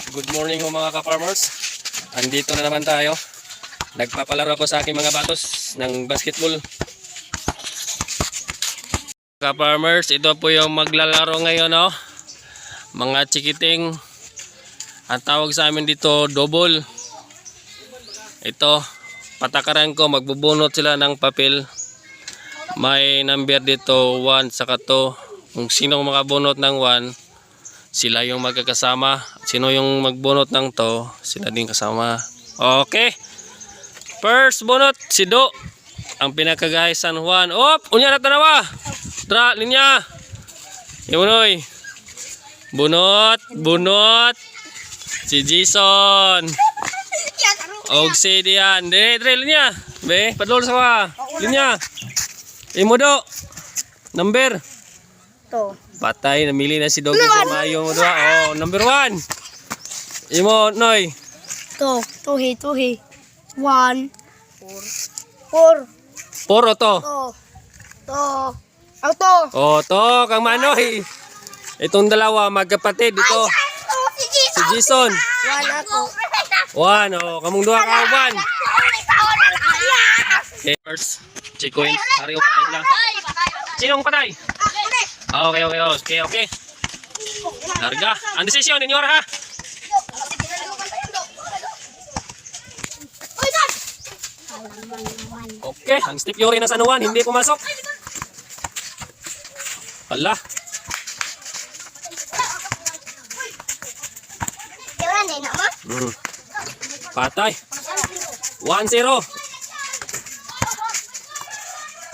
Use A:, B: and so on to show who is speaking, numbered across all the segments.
A: Good morning ho, mga ka-farmers. Andito na naman tayo. Nagpapalaro ako sa aking mga batos ng basketball. Ka-farmers, ito po yung maglalaro ngayon, oh. Mga chikiting. Ang tawag sa amin dito, double. Ito, patakaran ko, magbubunot sila ng papel. May number dito, 1 saka 2. Kung sino makabunot ng 1, sila yung magkakasama. Sino yung magbunot ng to, sila din kasama. Okay. First bunot, si Do. Ang pinakagahay San Juan. Op, unya na tanawa. Dra, linya. Iunoy. Bunot, bunot. Si Jason. Og si Dian. Dire, dire, linya. Be, padol sa wa. Linya. Imo do. Number.
B: To.
A: Patay, namili na si Doggy sa mayo mo doa. Oh, number 1. Imo, Noy.
B: To. Tuhi, tuhi. 1. 4. 4.
A: Poro to.
B: To. To. Ang to.
A: Oh, to, kang Manoy. Itong dalawa, magkapatid. Ito,
B: To. Si Jesus.
A: si Jason.
B: 1 ako.
A: 1, oh, kamong duha ka uban. Okay, first, chicken. Hari o patay sila. Sinong patay? Okay. Larga. Ang desisyon ninyo ha. Okay, ang Steve Yuri ng San Juan, hindi pumasok. Ala. Patay. 1-0.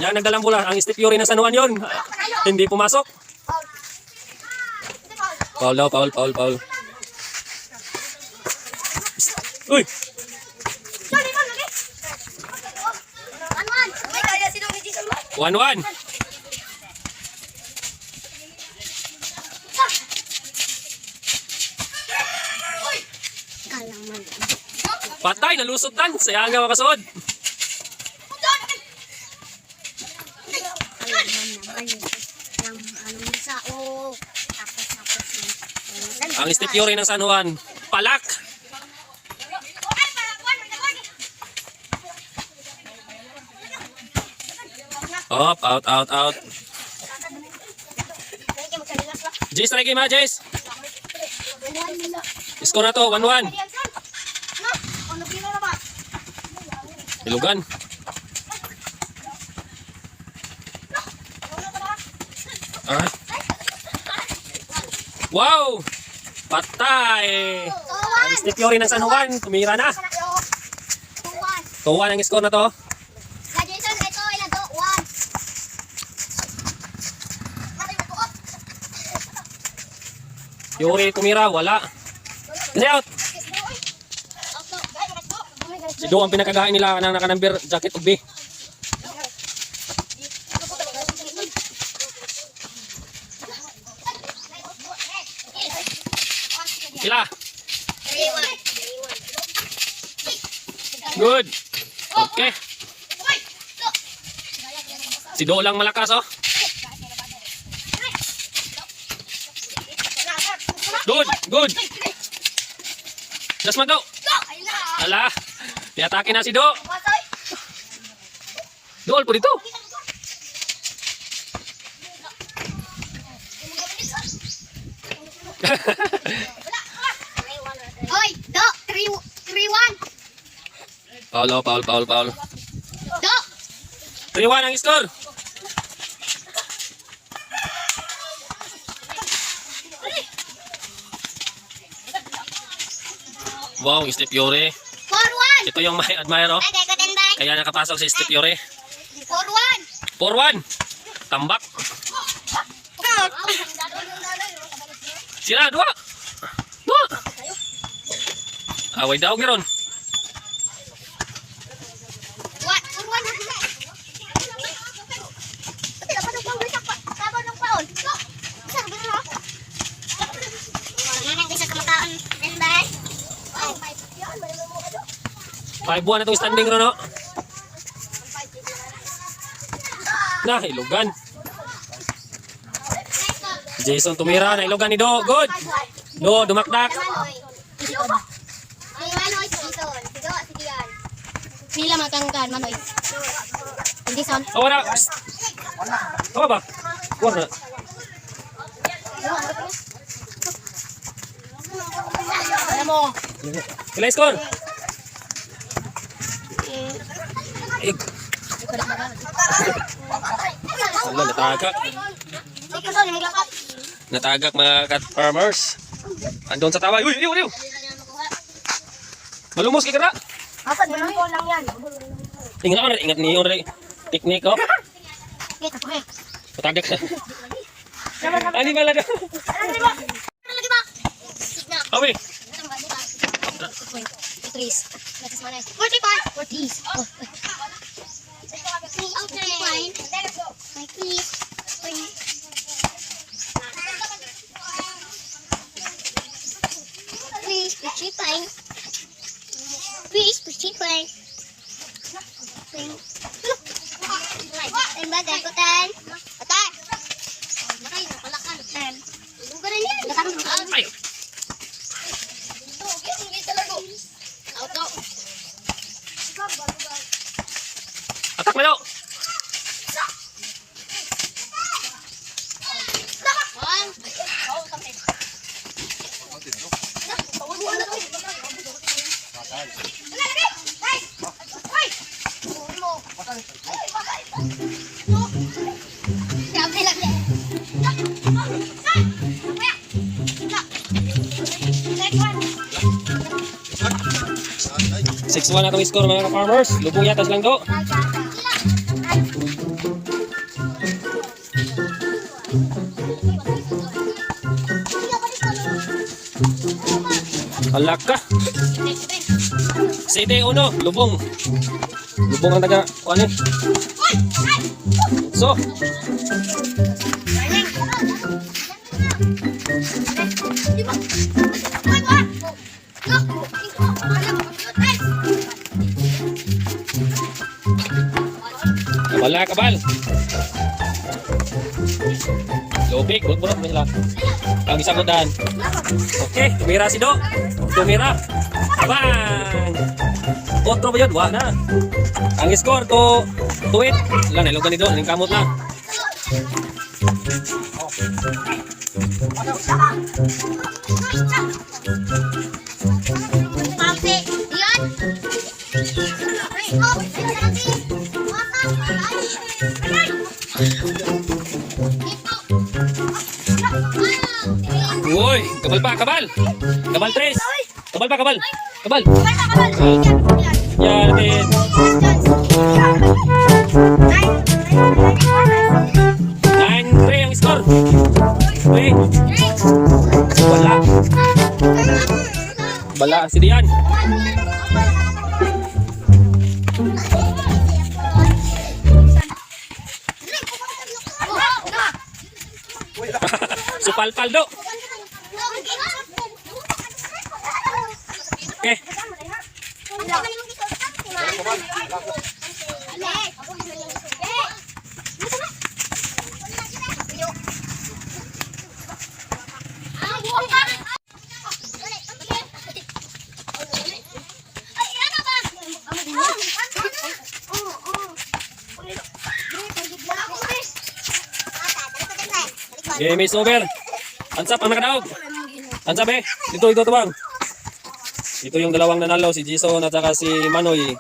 A: Yan, nagdalang bola. Ang Steve Yuri ng San Juan yun. Hindi pumasok. Foul daw, foul, foul, foul. Uy! 1-1. Patay, nalusot tan. Sayang nga makasuod. Ang Steve Yuri ng San Juan. Palak! Up, out, out, out. Jace, try game ha, Jace. Score na to, 1-1. Ilugan. Ah. Wow! Patay! Ang Steve Fury ng San Juan, tumira na. 2-1 ang score na to. Fury tumira, wala. Kasi out! Si Do ang pinakagain nila ng naka-number jacket og B. Sila. Good. Okay. Si Do lang malakas oh. Good, good. Just man do. Ala. Diatake na si Do. Dool po dito.
C: Oy, do, 3, 3, 1.
A: Foul, oh, foul, foul, foul.
C: Do.
A: 3-1 ang score. Wow, Steve Fiore.
C: 4, 1.
A: Ito yung may admire, oh.
C: Ay, kay Katen bay.
A: Kaya nakapasok si Steve Fiore.
C: 4, 1.
A: 4-1. Tambak. Sila, dua. Dua. Away daw meron.
C: 4, 1.
A: 5-1 na itong standing ron, no? Na, ilugan. Jason tumira, nailugan ni Do. Good. Do, dumakdak.
C: Ay, Manoy, si Jason. Si Do, si Dian. Pila man kang kan, Manoy. Si Jason.
A: Oh, wala. Psst. Tama ba? Wala.
B: Alam mo.
A: Pila score? Eh. Wala, natagak.
B: Si Jason, maglakad.
A: Natagak, mga cat farmers. Andon sa taway. Uy, uy, uy. Malumos kay kara.
B: Asa, ko lang yan.
A: Ingat ako, ingat niyo rin. Teknik oh.
B: Okay, okay.
A: Matagak na. Ani ba lang?
C: Lagi ba? Signa.
A: Awi.
C: 3. 45. 40. Oh. Okay. My please. Please, put your pine. Please, put your pine. Bagay ko tan. Atay. Tan.
A: Ay. Atak na daw. 6-1 na itong score, mga farmers. Lubong yatas lang do. Halak ka. 7-1. Lubong. Lubong ang taga. Kuan eh. So, kabal na, kabal. Lubik. Burot mo sila. Ang isang kundahan. Okay, tumira si Do. Tumira. Bang! Otro ba yun? Wa na. Ang score to 2-8. Wala, nailogan ni Do. Naling kamot na. Uy, kabal pa, kabal. Kabal tres. Kabal pa, kabal. Kabal. Yan natin. 9-3 ang score. Uy, wala. Bala si Dian. Supalpal do. Okay. Game is over. Ansap ang nakadaog. Ansap eh. Dito, ito, tubang. Ito yung dalawang nanalo, si Jason at saka si Manoy.